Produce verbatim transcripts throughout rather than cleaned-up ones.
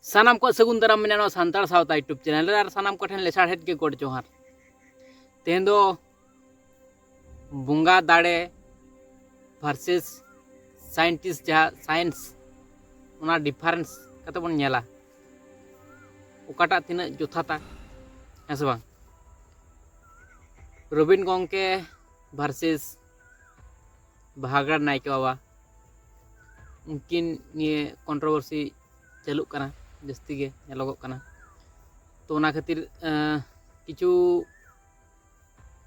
ᱥᱟᱱᱟᱢ ᱠᱚ ᱥᱟᱹᱜᱩᱱ ᱫᱟᱨᱟᱢ ᱢᱮᱱᱟᱜᱼᱟ ᱱᱚᱣᱟ ᱥᱟᱱᱛᱟᱲ ᱥᱟᱶᱛᱟ YouTube ᱪᱮᱱᱮᱞ ᱨᱮ, ᱟᱨ ᱥᱟᱱᱟᱢ ᱠᱚᱴᱷᱮᱱ ᱞᱮᱥᱟᱲᱦᱮᱫ ᱜᱮ ᱜᱚᱰ ᱡᱚᱦᱟᱨ᱾ ᱛᱮᱦᱮᱧ ᱫᱚ ᱵᱚᱸᱜᱟ ᱫᱟᱲᱮ ᱵᱷᱟᱨᱥᱮᱥ ᱥᱟᱭᱮᱱᱴᱤᱥᱴ, ᱡᱟᱦᱟᱸ ᱥᱟᱭᱮᱱᱥ, ᱚᱱᱟ ᱰᱤᱯᱷᱟᱨᱮᱱᱥ ᱠᱟᱛᱮ ᱵᱚᱱ ᱧᱮᱞᱟ, ᱚᱠᱟᱴᱟᱜ ᱛᱤᱱᱟᱹᱜ ᱡᱚᱛᱷᱟᱛᱟ, ᱦᱮᱸ ᱥᱮ ᱵᱟᱝ? ᱨᱚᱵᱤᱱ ᱜᱚᱢᱠᱮ ᱵᱷᱟᱨᱥᱮᱥ ᱵᱷᱟᱜᱽᱲᱟ ᱱᱟᱭᱠᱮ ᱵᱟᱵᱟ, ᱩᱱᱠᱤᱱ ᱱᱤᱭᱮ ᱠᱚᱱᱴᱨᱳᱵᱷᱟᱨᱥᱤ ᱪᱟᱹᱞᱩᱜ ᱠᱟᱱᱟ, ᱡᱟᱹᱥᱛᱤ ᱜᱮ ᱧᱮᱞᱚᱜᱚᱜ ᱠᱟᱱᱟ᱾ ᱛᱚ ᱚᱱᱟ ᱠᱷᱟᱹᱛᱤᱨ ᱠᱤᱪᱷᱩ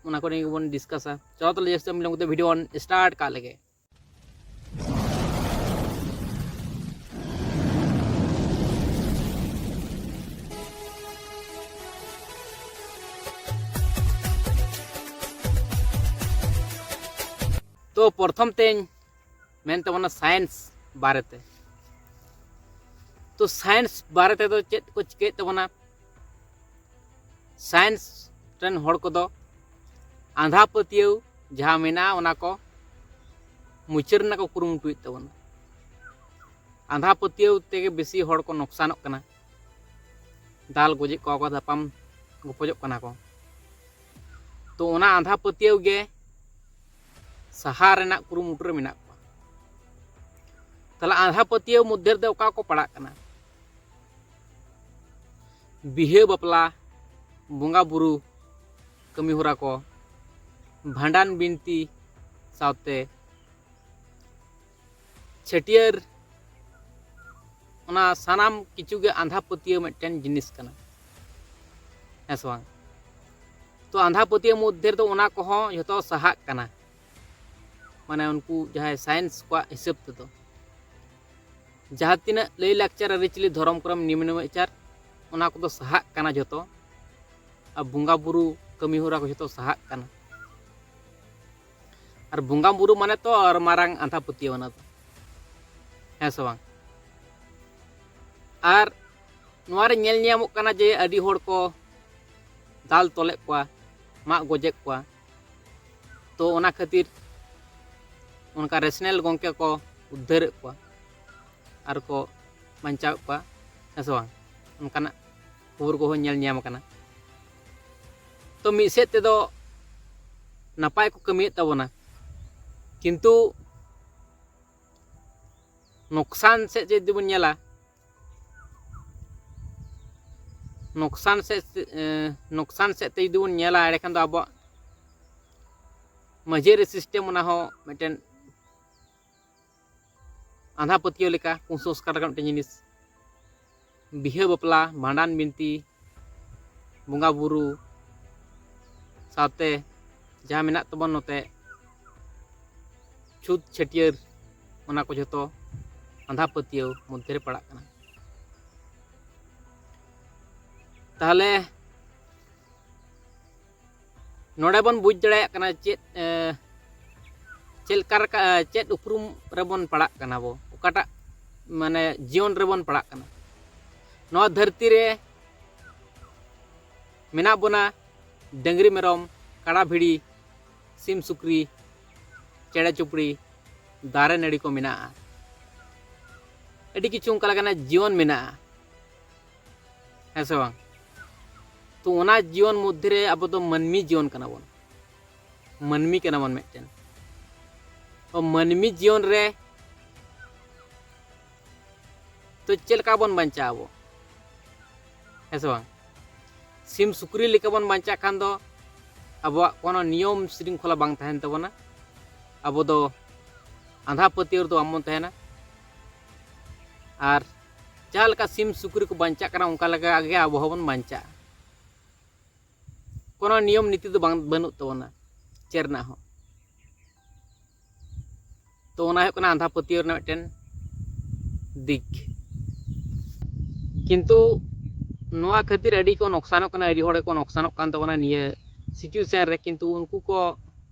ᱚᱱᱟ ᱠᱚ ᱱᱤᱭᱮ ᱜᱮᱵᱚᱱ ᱰᱤᱥᱠᱟᱥᱟ᱾ ᱪᱚᱞᱚ ᱛᱟᱦᱚᱞᱮ ᱡᱟᱹᱥᱛᱤ ᱵᱟᱝ ᱵᱤᱞᱚᱢ ᱠᱟᱛᱮ ᱵᱷᱤᱰᱤᱭᱳ ᱵᱚᱱ ᱥᱴᱟᱨᱴ ᱠᱟᱜ ᱞᱮᱜᱮ᱾ ᱛᱚ ᱯᱨᱚᱛᱷᱚᱢ ᱛᱮᱧ ᱢᱮᱱ ᱛᱟᱵᱚᱱᱟ ᱥᱟᱭᱮᱱᱥ ᱵᱟᱨᱮᱛᱮ᱾ ᱛᱚ ᱥᱟᱭᱮᱱᱥ ᱵᱟᱨᱮ ᱛᱮᱫᱚ ᱪᱮᱫ ᱠᱚ ᱪᱤᱠᱟᱹᱭᱮᱫ ᱛᱟᱵᱚᱱᱟ? ᱥᱟᱭᱮᱱᱥ ᱨᱮᱱ ᱦᱚᱲ ᱠᱚᱫᱚ ᱟᱸᱫᱷᱟ ᱯᱟᱹᱛᱭᱟᱹᱣ ᱡᱟᱦᱟᱸ ᱢᱮᱱᱟᱜᱼᱟ, ᱚᱱᱟ ᱠᱚ ᱢᱩᱪᱟᱹᱫ ᱨᱮᱱᱟᱜ ᱠᱚ ᱠᱩᱨᱩᱢᱩᱴᱩᱭᱮᱫ ᱛᱟᱵᱚᱱᱟ᱾ ᱟᱸᱫᱷᱟ ᱯᱟᱹᱛᱭᱟᱹᱣ ᱛᱮᱜᱮ ᱵᱮᱥᱤ ᱦᱚᱲ ᱠᱚ ᱱᱚᱠᱥᱟᱱᱚᱜ ᱠᱟᱱᱟ, ᱫᱟᱞ ᱜᱚᱡᱮᱫ ᱠᱚᱣᱟ ᱠᱚ, ᱛᱟᱯᱟᱢ ᱜᱚᱯᱚᱡᱚᱜ ᱠᱟᱱᱟ ᱠᱚ᱾ ᱛᱚ ᱚᱱᱟ ᱟᱸᱫᱷᱟ ᱯᱟᱹᱛᱭᱟᱹᱣ ᱜᱮ ᱥᱟᱦᱟ ᱨᱮᱱᱟᱜ ᱠᱩᱨᱩᱢᱩᱴᱩ ᱨᱮ ᱢᱮᱱᱟᱜ ᱠᱚᱣᱟ᱾ ᱛᱟᱦᱚᱞᱮ ᱟᱸᱫᱷᱟ ᱯᱟᱹᱛᱭᱟᱹᱣ ᱢᱚᱫᱽᱫᱷᱮ ᱨᱮᱫᱚ ᱚᱠᱟ ᱠᱚ ᱯᱟᱲᱟᱜ ᱠᱟᱱᱟ? ᱵᱤᱦᱟᱹ ᱵᱟᱯᱞᱟ, ᱵᱚᱸᱜᱟ ᱵᱩᱨᱩ ᱠᱟᱹᱢᱤ ᱦᱚᱨᱟ ᱠᱚ, ᱵᱷᱟᱸᱰᱟᱱ ᱵᱤᱱᱛᱤ, ᱥᱟᱶᱛᱮ ᱪᱷᱟᱹᱴᱭᱟᱹᱨ, ᱚᱱᱟ ᱥᱟᱱᱟᱢ ᱠᱤᱪᱷᱩ ᱜᱮ ᱟᱸᱫᱷᱟ ᱯᱟᱹᱛᱭᱟᱹᱣ ᱢᱤᱫᱴᱮᱱ ᱡᱤᱱᱤᱥ ᱠᱟᱱᱟ, ᱦᱮᱸ ᱥᱮ ᱵᱟᱝ? ᱛᱚ ᱟᱸᱫᱷᱟ ᱯᱟᱹᱛᱭᱟᱹᱣ ᱢᱚᱫᱽᱫᱷᱮ ᱨᱮᱫᱚ ᱚᱱᱟ ᱠᱚᱦᱚᱸ ᱡᱷᱚᱛᱚ ᱥᱟᱦᱟᱜ ᱠᱟᱱᱟ, ᱢᱟᱱᱮ ᱩᱱᱠᱩ ᱡᱟᱦᱟᱸᱭ ᱥᱟᱭᱮᱱᱥ ᱠᱚᱣᱟᱜ ᱦᱤᱥᱟᱹᱵ ᱛᱮᱫᱚ᱾ ᱡᱟᱦᱟᱸ ᱛᱤᱱᱟᱹᱜ ᱞᱟᱹᱭ ᱞᱟᱠᱪᱟᱨ ᱟᱹᱨᱤᱪᱟᱹᱞᱤ ᱫᱷᱚᱨᱚᱢ ᱠᱚᱨᱚᱢ ᱱᱤᱭᱚᱢ ᱱᱮᱢᱟᱪᱟᱨ, ᱚᱱᱟ ᱠᱚᱫᱚ ᱥᱟᱦᱟᱜ ᱠᱟᱱᱟ ᱡᱷᱚᱛᱚ, ᱟᱨ ᱵᱚᱸᱜᱟ ᱵᱩᱨᱩ ᱠᱟᱹᱢᱤ ᱦᱚᱨᱟ ᱠᱚ ᱡᱷᱚᱛᱚ ᱥᱟᱦᱟᱜ ᱠᱟᱱᱟ᱾ ᱟᱨ ᱵᱚᱸᱜᱟ ᱵᱩᱨᱩ ᱢᱟᱱᱮ ᱛᱚ ᱟᱨ ᱢᱟᱨᱟᱝ ᱟᱸᱫᱷᱟ ᱯᱟᱹᱛᱭᱟᱹᱣ ᱚᱱᱟ ᱫᱚ, ᱦᱮᱸ ᱥᱮ ᱵᱟᱝ? ᱟᱨ ᱱᱚᱣᱟ ᱨᱮ ᱧᱮᱞ ᱧᱟᱢᱚᱜ ᱠᱟᱱᱟ ᱡᱮ ᱟᱹᱰᱤ ᱦᱚᱲ ᱠᱚ ᱫᱟᱞ ᱛᱚᱞᱮᱫ ᱠᱚᱣᱟ, ᱢᱟᱜ ᱜᱚᱡᱮᱫ ᱠᱚᱣᱟ᱾ ᱛᱚ ᱚᱱᱟ ᱠᱷᱟᱹᱛᱤᱨ ᱚᱱᱠᱟ ᱨᱮᱥᱱᱮᱞ ᱜᱚᱢᱠᱮ ᱠᱚ ᱩᱫᱽᱫᱷᱟᱹᱨᱮᱫ ᱠᱚᱣᱟ ᱟᱨ ᱠᱚ ᱵᱟᱧᱪᱟᱣᱮᱫ ᱠᱚᱣᱟ᱾ ᱦᱮᱸ ᱥᱮ ᱵᱟᱝ? ᱚᱱᱠᱟᱱᱟᱜ ᱠᱷᱚᱵᱚᱨ ᱠᱚᱦᱚᱸ ᱧᱮᱞ ᱧᱟᱢ ᱟᱠᱟᱱᱟ᱾ ᱛᱚ ᱢᱤᱫ ᱥᱮᱫ ᱛᱮᱫᱚ ᱱᱟᱯᱟᱭ ᱠᱚ ᱠᱟᱹᱢᱤᱭᱮᱫ ᱛᱟᱵᱚᱱᱟ, ᱠᱤᱱᱛᱩ ᱱᱚᱠᱥᱟᱱ ᱥᱮᱫ ᱡᱩᱫᱤ ᱵᱚᱱ ᱧᱮᱞᱟ, ᱱᱚᱠᱥᱟᱱ ᱥᱮᱫ, ᱮ, ᱱᱚᱠᱥᱟᱱ ᱥᱮᱫ ᱛᱮ ᱡᱩᱫᱤ ᱵᱚᱱ ᱧᱮᱞᱟ, ᱮᱸᱰᱮᱠᱷᱟᱱ ᱫᱚ ᱟᱵᱚᱣᱟᱜ ᱢᱟᱹᱡᱷᱤ ᱟᱹᱨᱤ system ᱚᱱᱟ ᱦᱚᱸ ᱢᱤᱫᱴᱮᱱ ᱟᱸᱫᱷᱟ ᱯᱟᱹᱛᱭᱟᱹᱣ ᱞᱮᱠᱟ ᱠᱩᱥᱚᱝᱥᱠᱟᱨ ᱞᱮᱠᱟ ᱢᱤᱫᱴᱮᱱ ᱡᱤᱱᱤᱥ᱾ ᱵᱤᱦᱟᱹ ᱵᱟᱯᱞᱟ, ᱵᱷᱟᱸᱰᱟᱱ ᱵᱤᱱᱛᱤ, ᱵᱚᱸᱜᱟ ᱵᱩᱨᱩ ᱥᱟᱶᱛᱮ ᱡᱟᱦᱟᱸ ᱢᱮᱱᱟᱜ ᱛᱟᱵᱚᱱ ᱱᱚᱛᱮ ᱪᱷᱩᱛ ᱪᱷᱟᱹᱴᱭᱟᱹᱨ, ᱚᱱᱟ ᱠᱚ ᱡᱷᱚᱛᱚ ᱟᱸᱫᱷᱟ ᱯᱟᱹᱛᱭᱟᱹᱣ ᱢᱚᱫᱽᱫᱷᱮ ᱨᱮ ᱯᱟᱲᱟᱜ ᱠᱟᱱᱟ᱾ ᱛᱟᱦᱚᱞᱮ ᱱᱚᱰᱮ ᱵᱚᱱ ᱵᱩᱡᱽ ᱫᱟᱲᱮᱭᱟᱜ ᱠᱟᱱᱟ ᱪᱮᱫ, ᱮ, ᱪᱮᱫ ᱞᱮᱠᱟ ᱨᱮᱠᱟ-, ᱪᱮᱫ ᱩᱯᱨᱩᱢ ᱨᱮᱵᱚᱱ ᱯᱟᱲᱟᱜ ᱠᱟᱱᱟ ᱵᱚ, ᱚᱠᱟᱴᱟᱜ ᱢᱟᱱᱮ ᱡᱤᱭᱚᱱ ᱨᱮᱵᱚᱱ ᱯᱟᱲᱟᱜ ᱠᱟᱱᱟ᱾ ᱱᱚᱣᱟ ᱫᱷᱟᱹᱨᱛᱤ ᱨᱮ ᱢᱮᱱᱟᱜ ᱵᱚᱱᱟ ᱰᱟᱹᱝᱨᱤ ᱢᱮᱨᱚᱢ, ᱠᱟᱰᱟ ᱵᱷᱤᱲᱤ, ᱥᱤᱢ ᱥᱩᱠᱨᱤ, ᱪᱮᱬᱮ ᱪᱩᱯᱲᱤ, ᱫᱟᱨᱮ ᱱᱟᱹᱲᱤ ᱠᱚ ᱢᱮᱱᱟᱜᱼᱟ᱾ ᱟᱹᱰᱤ ᱠᱤᱪᱷᱩ ᱚᱱᱠᱟ ᱞᱮᱠᱟᱱᱟᱜ ᱡᱤᱭᱚᱱ ᱢᱮᱱᱟᱜᱼᱟ, ᱦᱮᱸ ᱥᱮ ᱵᱟᱝ? ᱛᱚ ᱚᱱᱟ ᱡᱤᱭᱚᱱ ᱢᱚᱫᱽᱫᱷᱮ ᱨᱮ ᱟᱵᱚ ᱫᱚ ᱢᱟᱹᱱᱢᱤ ᱡᱤᱭᱚᱱ ᱠᱟᱱᱟ ᱵᱚᱱ, ᱢᱟᱹᱱᱢᱤ ᱠᱟᱱᱟ ᱵᱚᱱ ᱢᱤᱫᱴᱮᱱ᱾ ᱛᱚ ᱢᱟᱹᱱᱢᱤ ᱡᱤᱭᱚᱱ ᱨᱮ ᱛᱚ ᱪᱮᱫ ᱞᱮᱠᱟ ᱵᱚᱱ ᱵᱟᱧᱪᱟᱜᱼᱟ ᱟᱵᱚ, ᱦᱮᱸ ᱥᱮ ᱵᱟᱝ? ᱥᱤᱢ ᱥᱩᱠᱨᱤ ᱞᱮᱠᱟ ᱵᱚᱱ ᱵᱟᱧᱪᱟᱜ ᱠᱷᱟᱱ ᱫᱚ ᱟᱵᱚᱣᱟᱜ ᱠᱳᱱᱳ ᱱᱤᱭᱚᱢ ᱥᱨᱤᱝᱠᱷᱚᱞᱟ ᱵᱟᱝ ᱛᱟᱦᱮᱱ ᱛᱟᱵᱚᱱᱟ᱾ ᱟᱵᱚ ᱫᱚ ᱟᱸᱫᱷᱟ ᱯᱟᱹᱛᱭᱟᱹᱣ ᱨᱮᱫᱚ ᱵᱟᱝᱵᱚᱱ ᱛᱟᱦᱮᱱᱟ᱾ ᱟᱨ ᱡᱟᱦᱟᱸ ᱞᱮᱠᱟ ᱥᱤᱢ ᱥᱩᱠᱨᱤ ᱠᱚ ᱵᱟᱧᱪᱟᱜ ᱠᱟᱱᱟ, ᱚᱱᱠᱟ ᱞᱮᱠᱟ ᱜᱮ ᱟᱵᱚ ᱦᱚᱸᱵᱚᱱ ᱵᱟᱧᱪᱟᱜᱼᱟ᱾ ᱠᱳᱱᱳ ᱱᱤᱭᱚᱢ ᱱᱤᱛᱤ ᱫᱚ ᱵᱟᱝ, ᱵᱟᱹᱱᱩᱜ ᱛᱟᱵᱚᱱᱟ ᱪᱮᱫ ᱨᱮᱱᱟᱜ ᱦᱚᱸ᱾ ᱛᱚ ᱚᱱᱟ ᱦᱩᱭᱩᱜ ᱠᱟᱱᱟ ᱟᱸᱫᱷᱟ ᱯᱟᱹᱛᱭᱟᱹᱣ ᱨᱮᱱᱟᱜ ᱢᱤᱫᱴᱮᱱ ᱫᱤᱠ᱾ ᱠᱤᱱᱛᱩ ᱱᱚᱣᱟ ᱠᱷᱟᱹᱛᱤᱨ ᱟᱹᱰᱤ ᱠᱚ ᱱᱚᱠᱥᱟᱱᱚᱜ ᱠᱟᱱᱟ, ᱟᱹᱰᱤ ᱦᱚᱲ ᱜᱮᱠᱚ ᱱᱚᱠᱥᱟᱱᱚᱜ ᱠᱟᱱ ᱛᱟᱵᱚᱱᱟ ᱱᱤᱭᱟᱹ situation ᱨᱮ᱾ ᱠᱤᱱᱛᱩ ᱩᱱᱠᱩ ᱠᱚ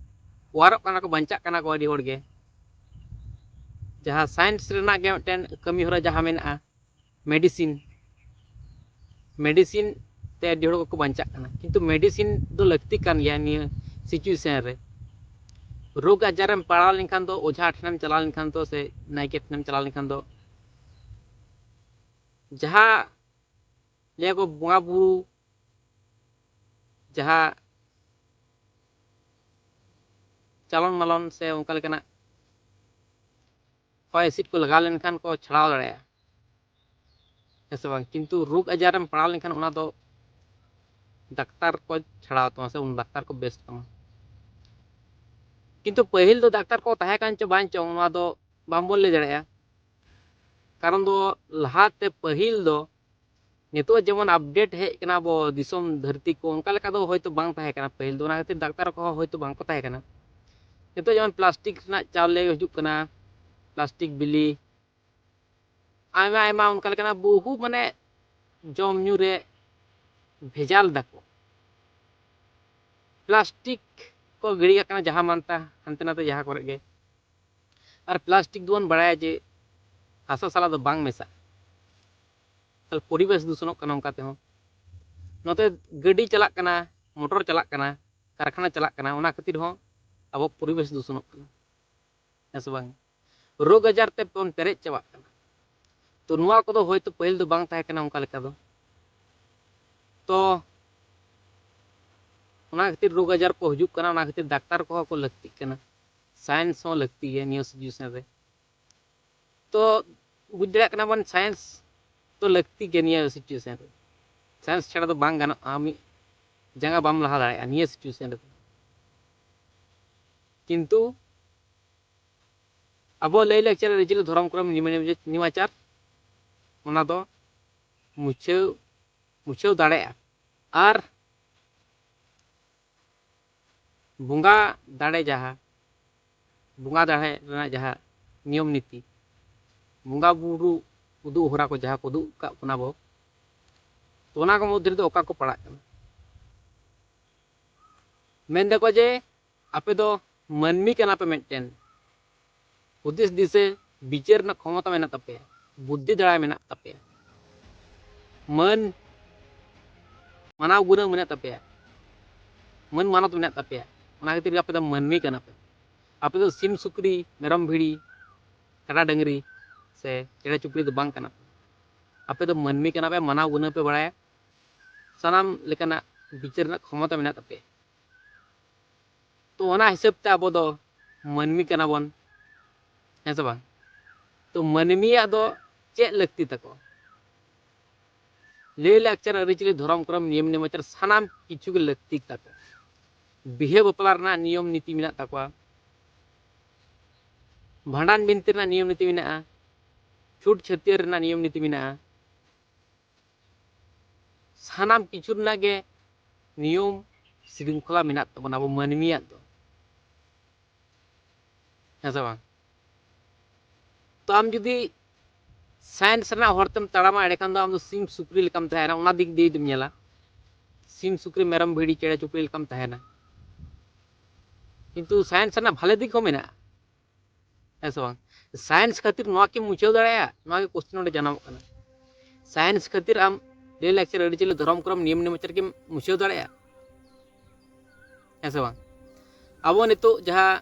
ᱚᱣᱟᱨᱚᱜ ᱠᱟᱱᱟ ᱠᱚ, ᱵᱟᱧᱪᱟᱜ ᱠᱟᱱᱟ ᱠᱚ ᱟᱹᱰᱤ ᱦᱚᱲ ᱜᱮ᱾ ᱡᱟᱦᱟᱸ science ᱨᱮᱱᱟᱜ ᱜᱮ ᱢᱤᱫᱴᱮᱱ ᱠᱟᱹᱢᱤ ᱦᱚᱨᱟ ᱡᱟᱦᱟᱸ ᱢᱮᱱᱟᱜᱼᱟ, medicine, medicine ᱛᱮ ᱟᱹᱰᱤ ᱦᱚᱲ ᱠᱚᱠᱚ ᱵᱟᱧᱪᱟᱜ ᱠᱟᱱᱟ, ᱠᱤᱱᱛᱩ medicine ᱫᱚ ᱞᱟᱹᱠᱛᱤ ᱠᱟᱱ ᱜᱮᱭᱟ ᱱᱤᱭᱟᱹ situation ᱨᱮ᱾ ᱨᱳᱜᱽ ᱟᱡᱟᱨᱮᱢ ᱯᱟᱲᱟᱣ ᱞᱮᱱᱠᱷᱟᱱ ᱫᱚ, ᱚᱡᱷᱟ ᱴᱷᱮᱱᱮᱢ ᱪᱟᱞᱟᱣ ᱞᱮᱱᱠᱷᱟᱱ ᱫᱚ, ᱥᱮ ᱱᱟᱭᱠᱮ ᱴᱷᱮᱱᱮᱢ ᱪᱟᱞᱟᱣ ᱞᱮᱱᱠᱷᱟᱱ ᱫᱚ, ᱡᱟᱦᱟᱸ ᱞᱟᱹᱭᱟ ᱠᱚ ᱵᱚᱸᱜᱟ ᱵᱩᱨᱩ, ᱡᱟᱦᱟᱸ ᱪᱟᱞᱚᱱ ᱢᱟᱞᱚᱱ ᱥᱮ ᱚᱱᱠᱟ ᱞᱮᱠᱟᱱᱟᱜ ᱦᱚᱭ ᱦᱤᱸᱥᱤᱫ ᱠᱚ ᱞᱟᱜᱟᱣ ᱞᱮᱱᱠᱷᱟᱱ ᱠᱚ ᱪᱷᱟᱲᱟᱣ ᱫᱟᱲᱮᱭᱟᱜᱼᱟ, ᱦᱮᱸ ᱥᱮ ᱵᱟᱝ? ᱠᱤᱱᱛᱩ ᱨᱳᱜᱽ ᱟᱡᱟᱨ ᱨᱮᱢ ᱯᱟᱲᱟᱣ ᱞᱮᱱᱠᱷᱟᱱ ᱚᱱᱟ ᱫᱚ ᱰᱟᱠᱛᱟᱨ ᱠᱚ ᱪᱷᱟᱲᱟᱣ ᱛᱟᱢᱟ ᱥᱮ ᱰᱟᱠᱛᱟᱨ ᱠᱚ ᱵᱮᱥ ᱛᱟᱢᱟ᱾ ᱠᱤᱱᱛᱩ ᱯᱟᱹᱦᱤᱞ ᱫᱚ ᱰᱟᱠᱛᱟᱨ ᱠᱚ ᱛᱟᱦᱮᱸ ᱠᱟᱱ ᱪᱚ ᱵᱟᱝ ᱪᱚᱝ, ᱱᱚᱣᱟ ᱫᱚ ᱵᱟᱝᱵᱚᱱ ᱞᱟᱹᱭ ᱫᱟᱲᱮᱭᱟᱜᱼᱟ᱾ ᱠᱟᱨᱚᱱ ᱫᱚ ᱞᱟᱦᱟᱛᱮ ᱯᱟᱹᱦᱤᱞ ᱫᱚ, ᱱᱤᱛᱚᱜ ᱡᱮᱢᱚᱱ ᱟᱯᱰᱮᱴ ᱦᱮᱡ ᱠᱟᱱᱟ ᱟᱵᱚ ᱫᱤᱥᱚᱢ ᱫᱷᱟᱹᱨᱛᱤ ᱠᱚ, ᱚᱱᱠᱟ ᱞᱮᱠᱟ ᱫᱚ ᱦᱚᱭᱛᱳ ᱵᱟᱝ ᱛᱟᱦᱮᱸ ᱠᱟᱱᱟ ᱯᱟᱹᱦᱤᱞ ᱫᱚ, ᱚᱱᱟ ᱠᱷᱟᱹᱛᱤᱨ ᱰᱟᱠᱛᱟᱨ ᱠᱚᱦᱚᱸ ᱦᱚᱭᱛᱳ ᱵᱟᱝ ᱠᱚ ᱛᱟᱦᱮᱸ ᱠᱟᱱᱟ᱾ ᱱᱤᱛᱚᱜ ᱡᱮᱢᱚᱱ ᱯᱞᱟᱥᱴᱤᱠ ᱨᱮᱱᱟᱜ ᱪᱟᱣᱞᱮ ᱦᱤᱡᱩᱜ ᱠᱟᱱᱟ, ᱯᱞᱟᱥᱴᱤᱠ ᱵᱤᱞᱤ, ᱟᱭᱢᱟ ᱟᱭᱢᱟ ᱚᱱᱠᱟ ᱞᱮᱠᱟᱱᱟᱜ ᱵᱚᱦᱩ ᱢᱟᱱᱮ ᱡᱚᱢ ᱧᱩ ᱨᱮ ᱵᱷᱮᱡᱟᱞ ᱫᱟᱠᱚ᱾ ᱯᱞᱟᱥᱴᱤᱠ ᱠᱚ ᱜᱤᱲᱤ ᱠᱟᱜ ᱠᱟᱱᱟ ᱡᱟᱦᱟᱸ ᱢᱟᱱᱛᱟ ᱦᱟᱱᱛᱮ ᱱᱟᱛᱮ ᱡᱟᱦᱟᱸ ᱠᱚᱨᱮ ᱜᱮ᱾ ᱟᱨ ᱯᱞᱟᱥᱴᱤᱠ ᱫᱚᱵᱚᱱ ᱵᱟᱲᱟᱭᱟ ᱡᱮ ᱦᱟᱥᱟ ᱥᱟᱞᱟᱜ ᱫᱚ ᱵᱟᱝ ᱢᱮᱥᱟᱜᱼᱟ, ᱛᱟᱦᱞᱮ ᱯᱚᱨᱤᱵᱮᱥ ᱫᱩᱥᱚᱱᱚᱜ ᱠᱟᱱᱟ ᱚᱱᱠᱟ ᱛᱮᱦᱚᱸ᱾ ᱱᱚᱛᱮ ᱜᱟᱹᱰᱤ ᱪᱟᱞᱟᱜ ᱠᱟᱱᱟ, ᱢᱚᱴᱚᱨ ᱪᱟᱞᱟᱜ ᱠᱟᱱᱟ, ᱠᱟᱨᱠᱷᱟᱱᱟ ᱪᱟᱞᱟᱜ ᱠᱟᱱᱟ, ᱚᱱᱟ ᱠᱷᱟᱹᱛᱤᱨ ᱦᱚᱸ ᱟᱵᱚ ᱯᱚᱨᱤᱵᱮᱥ ᱫᱩᱥᱚᱱᱚᱜ ᱠᱟᱱᱟ, ᱦᱮᱸ ᱥᱮ ᱵᱟᱝ? ᱨᱳᱜᱽ ᱟᱡᱟᱨ ᱛᱮ ᱵᱚᱱ ᱯᱮᱨᱮᱡ ᱪᱟᱵᱟᱜ ᱠᱟᱱᱟ᱾ ᱛᱚ ᱱᱚᱣᱟ ᱠᱚᱫᱚ ᱦᱚᱭᱛᱳ ᱯᱟᱹᱦᱤᱞ ᱫᱚ ᱵᱟᱝ ᱛᱟᱦᱮᱸ ᱠᱟᱱᱟ ᱚᱱᱠᱟ ᱞᱮᱠᱟ ᱫᱚ᱾ ᱛᱚ ᱚᱱᱟ ᱠᱷᱟᱹᱛᱤᱨ ᱨᱳᱜᱽ ᱟᱡᱟᱨ ᱠᱚ ᱦᱤᱡᱩᱜ ᱠᱟᱱᱟ, ᱚᱱᱟ ᱠᱷᱟᱹᱛᱤᱨ ᱰᱟᱠᱛᱟᱨ ᱠᱚᱦᱚᱸ ᱠᱚ ᱞᱟᱹᱠᱛᱤᱜ ᱠᱟᱱᱟ᱾ ᱥᱟᱭᱮᱱᱥ ᱦᱚᱸ ᱞᱟᱹᱠᱛᱤ ᱜᱮᱭᱟ ᱱᱤᱭᱟᱹ ᱥᱤᱪᱩᱭᱮᱥᱚᱱ ᱨᱮ᱾ ᱛᱚ ᱵᱩᱡᱽ ᱫᱟᱲᱮᱭᱟᱜ ᱠᱟᱱᱟ ᱵᱚᱱ, ᱥᱟᱭᱮᱱᱥ ᱫᱚ ᱞᱟᱹᱠᱛᱤ ᱜᱮᱭᱟ ᱱᱤᱭᱟᱹ ᱥᱤᱪᱩᱭᱮᱥᱚᱱ ᱨᱮ᱾ ᱥᱟᱭᱮᱱᱥ ᱪᱷᱟᱲᱟ ᱫᱚ ᱵᱟᱝ ᱜᱟᱱᱚᱜᱼᱟ, ᱢᱤᱫ ᱡᱟᱸᱜᱟ ᱵᱟᱢ ᱞᱟᱦᱟ ᱫᱟᱲᱮᱭᱟᱜᱼᱟ ᱱᱤᱭᱟᱹ ᱥᱤᱪᱩᱭᱮᱥᱚᱱ ᱨᱮᱫᱚ᱾ ᱠᱤᱱᱛᱩ ᱟᱵᱚ ᱞᱟᱹᱭ ᱞᱟᱠᱪᱟᱨ, ᱟᱹᱨᱤᱪᱟᱹᱞᱤ, ᱫᱷᱚᱨᱚᱢ ᱠᱚᱨᱚᱢ, ᱱᱮᱢᱟᱪᱟᱨ, ᱚᱱᱟ ᱫᱚ ᱢᱩᱪᱷᱟᱹᱣ ᱢᱩᱪᱷᱟᱹᱣ ᱫᱟᱲᱮᱭᱟᱜᱼᱟ᱾ ᱟᱨ ᱵᱚᱸᱜᱟ ᱫᱟᱲᱮ ᱡᱟᱦᱟᱸ, ᱵᱚᱸᱜᱟ ᱫᱟᱲᱮ ᱨᱮᱱᱟᱜ ᱡᱟᱦᱟᱸ ᱱᱤᱭᱚᱢ ᱱᱤᱛᱤ, ᱵᱚᱸᱜᱟ ᱵᱩᱨᱩ ᱩᱫᱩᱜ ᱦᱚᱨᱟ ᱠᱚ ᱡᱟᱦᱟᱸ ᱠᱚ ᱩᱫᱩᱜ ᱟᱠᱟᱫ ᱵᱚᱱᱟ ᱵᱚ, ᱛᱚ ᱚᱱᱟ ᱠᱚ ᱢᱚᱫᱽᱫᱷᱮ ᱨᱮᱫᱚ ᱚᱠᱟ ᱠᱚ ᱯᱟᱲᱟᱜ ᱠᱟᱱᱟ? ᱢᱮᱱ ᱫᱟᱠᱚ ᱡᱮ ᱟᱯᱮ ᱫᱚ ᱢᱟᱹᱱᱢᱤ ᱠᱟᱱᱟ ᱯᱮ ᱢᱤᱫᱴᱮᱱ, ᱦᱩᱫᱤᱥ ᱫᱤᱥᱟᱹ ᱵᱤᱪᱟᱹᱨ ᱨᱮᱱᱟᱜ ᱠᱷᱚᱢᱚᱛᱟ ᱢᱮᱱᱟᱜ ᱛᱟᱯᱮᱭᱟ, ᱵᱩᱫᱽᱫᱷᱤ ᱫᱟᱲᱮ ᱢᱮᱱᱟᱜ ᱛᱟᱯᱮᱭᱟ, ᱢᱟᱹᱱ ᱢᱟᱱᱟᱣ ᱜᱩᱱᱟᱹᱣ ᱢᱮᱱᱟᱜ ᱛᱟᱯᱮᱭᱟ, ᱢᱟᱹᱱ ᱢᱟᱱᱚᱛ ᱢᱮᱱᱟᱜ ᱛᱟᱯᱮᱭᱟ᱾ ᱚᱱᱟ ᱠᱷᱟᱹᱛᱤᱨ ᱜᱮ ᱟᱯᱮ ᱫᱚ ᱢᱟᱹᱱᱢᱤ ᱠᱟᱱᱟ ᱯᱮ᱾ ᱟᱯᱮ ᱫᱚ ᱥᱤᱢ ᱥᱩᱠᱨᱤ, ᱢᱮᱨᱚᱢ ᱵᱷᱤᱲᱤ, ᱠᱟᱰᱟ ᱰᱟᱹᱝᱨᱤ ᱥᱮ ᱪᱮᱬᱮ ᱪᱩᱯᱲᱤ ᱫᱚ ᱵᱟᱝ ᱠᱟᱱᱟ ᱯᱮ᱾ ᱟᱯᱮ ᱫᱚ ᱢᱟᱹᱱᱢᱤ ᱠᱟᱱᱟ ᱯᱮ, ᱢᱟᱱᱟᱣ ᱜᱩᱱᱟᱹᱣ ᱯᱮ ᱵᱟᱲᱟᱭᱟ, ᱥᱟᱱᱟᱢ ᱞᱮᱠᱟᱱᱟᱜ ᱵᱤᱪᱟᱹᱨ ᱨᱮᱱᱟᱜ ᱠᱷᱚᱢᱚᱛᱟ ᱢᱮᱱᱟᱜ ᱛᱟᱯᱮᱭᱟ᱾ ᱛᱚ ᱚᱱᱟ ᱦᱤᱥᱟᱹᱵ ᱛᱮ ᱟᱵᱚ ᱫᱚ ᱢᱟᱹᱱᱢᱤ ᱠᱟᱱᱟ ᱵᱚᱱ, ᱦᱮᱸ ᱥᱮ ᱵᱟᱝ? ᱛᱚ ᱢᱟᱹᱱᱢᱤᱭᱟᱜ ᱫᱚ ᱪᱮᱫ ᱞᱟᱹᱠᱛᱤ ᱛᱟᱠᱚ? ᱞᱟᱹᱭ ᱞᱟᱠᱪᱟᱨ, ᱟᱹᱨᱤᱪᱟᱹᱞᱤ, ᱫᱷᱚᱨᱚᱢ ᱠᱚᱨᱚᱢ, ᱱᱤᱭᱚᱢ ᱱᱮᱢᱟᱪᱟᱨ, ᱥᱟᱱᱟᱢ ᱠᱤᱪᱷᱩ ᱜᱮ ᱞᱟᱹᱠᱛᱤ ᱛᱟᱠᱚ᱾ ᱵᱤᱦᱟᱹ ᱵᱟᱯᱞᱟ ᱨᱮᱱᱟᱜ ᱱᱤᱭᱚᱢ ᱱᱤᱛᱤ ᱢᱮᱱᱟᱜ ᱛᱟᱠᱚᱣᱟ, ᱵᱷᱟᱸᱰᱟᱱ ᱵᱤᱱᱛᱤ ᱨᱮᱱᱟᱜ ᱱᱤᱭᱚᱢ ᱱᱤᱛᱤ ᱢᱮᱱᱟᱜᱼᱟ, ᱪᱷᱩᱴ ᱪᱷᱟᱹᱴᱭᱟᱹᱨ ᱨᱮᱱᱟᱜ ᱱᱤᱭᱚᱢ ᱱᱤᱛᱤ ᱢᱮᱱᱟᱜᱼᱟ᱾ ᱥᱟᱱᱟᱢ ᱠᱤᱪᱷᱩ ᱨᱮᱱᱟᱜ ᱜᱮ ᱱᱤᱭᱚᱢ ᱥᱨᱤᱝᱠᱷᱚᱞᱟ ᱢᱮᱱᱟᱜ ᱛᱟᱵᱚᱱᱟ ᱟᱵᱚ ᱢᱟᱹᱱᱢᱤᱭᱟᱜ ᱫᱚ, ᱦᱮᱸ ᱥᱮ ᱵᱟᱝ? ᱛᱚ ᱟᱢ ᱡᱩᱫᱤ ᱥᱟᱭᱮᱱᱥ ᱨᱮᱱᱟᱜ ᱦᱚᱨ ᱛᱮᱢ ᱛᱟᱲᱟᱢᱟ, ᱮᱸᱰᱮᱠᱷᱟᱱ ᱫᱚ ᱟᱢ ᱫᱚ ᱥᱤᱢ ᱥᱩᱠᱨᱤ ᱞᱮᱠᱟᱢ ᱛᱟᱦᱮᱱᱟ᱾ ᱚᱱᱟ ᱫᱤᱠ ᱫᱤᱭᱮ ᱡᱩᱫᱤᱢ ᱧᱮᱞᱟ, ᱥᱤᱢ ᱥᱩᱠᱨᱤ ᱢᱮᱨᱚᱢ ᱵᱷᱤᱰᱤ ᱪᱮᱬᱮ ᱪᱩᱯᱲᱤ ᱞᱮᱠᱟᱢ ᱛᱟᱦᱮᱱᱟ᱾ ᱠᱤᱱᱛᱩ ᱥᱟᱭᱮᱱᱥ ᱨᱮᱱᱟᱜ ᱵᱷᱟᱞᱮ ᱫᱤᱠ ᱦᱚᱸ ᱢᱮᱱᱟᱜᱼᱟ, ᱦᱮᱸ ᱥᱮ ᱵᱟᱝ? ᱥᱟᱭᱮᱱᱥ ᱠᱷᱟᱹᱛᱤᱨ ᱱᱚᱣᱟ ᱠᱤᱢ ᱢᱩᱪᱷᱟᱹᱣ ᱫᱟᱲᱮᱭᱟᱜᱼᱟ? ᱱᱚᱣᱟ ᱜᱮ ᱠᱚᱥᱪᱮᱱ ᱱᱚᱰᱮ ᱡᱟᱱᱟᱢᱚᱜ ᱠᱟᱱᱟ᱾ ᱥᱟᱭᱮᱱᱥ ᱠᱷᱟᱹᱛᱤᱨ ᱟᱢ ᱞᱟᱹᱭ ᱞᱟᱠᱪᱟᱨ, ᱟᱹᱨᱤᱪᱟᱹᱞᱤ, ᱫᱷᱚᱨᱚᱢ ᱠᱚᱨᱚᱢ, ᱱᱤᱭᱚᱢ ᱱᱮᱢᱟᱪᱟᱨ ᱠᱤᱢ ᱢᱩᱪᱷᱟᱹᱣ ᱫᱟᱲᱮᱭᱟᱜᱼᱟ, ᱦᱮᱸ ᱥᱮ ᱵᱟᱝ? ᱟᱵᱚ ᱱᱤᱛᱚᱜ ᱡᱟᱦᱟᱸ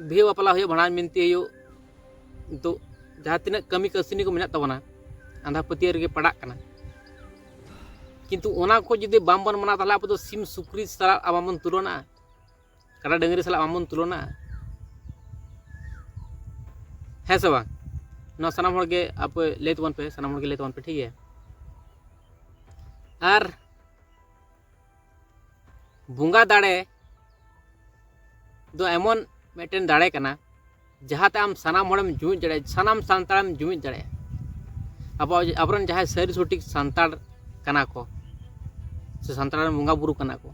ᱵᱤᱦᱟᱹ ᱵᱟᱯᱞᱟ ᱦᱩᱭᱩᱜ, ᱵᱷᱟᱸᱰᱟᱱ ᱵᱤᱱᱛᱤ ᱦᱩᱭᱩᱜ, ᱱᱤᱛᱚᱜ ᱡᱟᱦᱟᱸ ᱛᱤᱱᱟᱹᱜ ᱠᱟᱹᱢᱤ ᱠᱟᱹᱥᱱᱤ ᱠᱚ ᱢᱮᱱᱟᱜ ᱛᱟᱵᱚᱱᱟ, ᱟᱸᱫᱷᱟ ᱯᱟᱹᱛᱭᱟᱹᱣ ᱨᱮᱜᱮ ᱯᱟᱲᱟᱜ ᱠᱟᱱᱟ᱾ ᱠᱤᱱᱛᱩ ᱚᱱᱟ ᱠᱚ ᱡᱩᱫᱤ ᱵᱟᱝ ᱵᱚᱱ ᱢᱟᱱᱟᱣᱟ, ᱛᱟᱦᱚᱞᱮ ᱟᱵᱚ ᱫᱚ ᱥᱤᱢ ᱥᱩᱠᱨᱤ ᱥᱟᱞᱟᱜ ᱟᱵᱚ ᱵᱚᱱ ᱛᱩᱞᱚᱱᱟᱜᱼᱟ, ᱠᱟᱰᱟ ᱰᱟᱹᱝᱨᱤ ᱥᱟᱞᱟᱜ ᱵᱟᱝ ᱵᱚᱱ ᱛᱩᱞᱚᱱᱟᱜᱼᱟ, ᱦᱮᱸ ᱥᱮ ᱵᱟᱝ? ᱱᱚᱣᱟ ᱥᱟᱱᱟᱢ ᱦᱚᱲ ᱜᱮ ᱟᱯᱮ ᱞᱟᱹᱭ ᱛᱟᱵᱚᱱ ᱯᱮ, ᱥᱟᱱᱟᱢ ᱦᱚᱲ ᱜᱮ ᱞᱟᱹᱭ ᱛᱟᱵᱚᱱ ᱯᱮ, ᱴᱷᱤᱠ ᱜᱮᱭᱟ? ᱟᱨ ᱵᱚᱸᱜᱟ ᱫᱟᱲᱮ ᱫᱚ ᱮᱢᱚᱱ ᱢᱤᱫᱴᱮᱱ ᱫᱟᱲᱮ ᱠᱟᱱᱟ, ᱡᱟᱦᱟᱸᱛᱮ ᱟᱢ ᱥᱟᱱᱟᱢ ᱦᱚᱲᱮᱢ ᱡᱩᱢᱤᱫ ᱫᱟᱲᱮᱭᱟᱜᱼᱟ, ᱥᱟᱱᱟᱢ ᱥᱟᱱᱛᱟᱲᱮᱢ ᱡᱩᱢᱤᱫ ᱫᱟᱲᱮᱭᱟᱜᱼᱟ᱾ ᱟᱵᱚ, ᱟᱵᱚᱨᱮᱱ ᱡᱟᱦᱟᱸᱭ ᱥᱟᱹᱨᱤ ᱥᱚᱴᱷᱤᱠ ᱥᱟᱱᱛᱟᱲ ᱠᱟᱱᱟ ᱠᱚ, ᱥᱮ ᱥᱟᱱᱛᱟᱲ ᱨᱮᱱ ᱵᱚᱸᱜᱟ ᱵᱩᱨᱩ ᱠᱟᱱᱟ ᱠᱚ,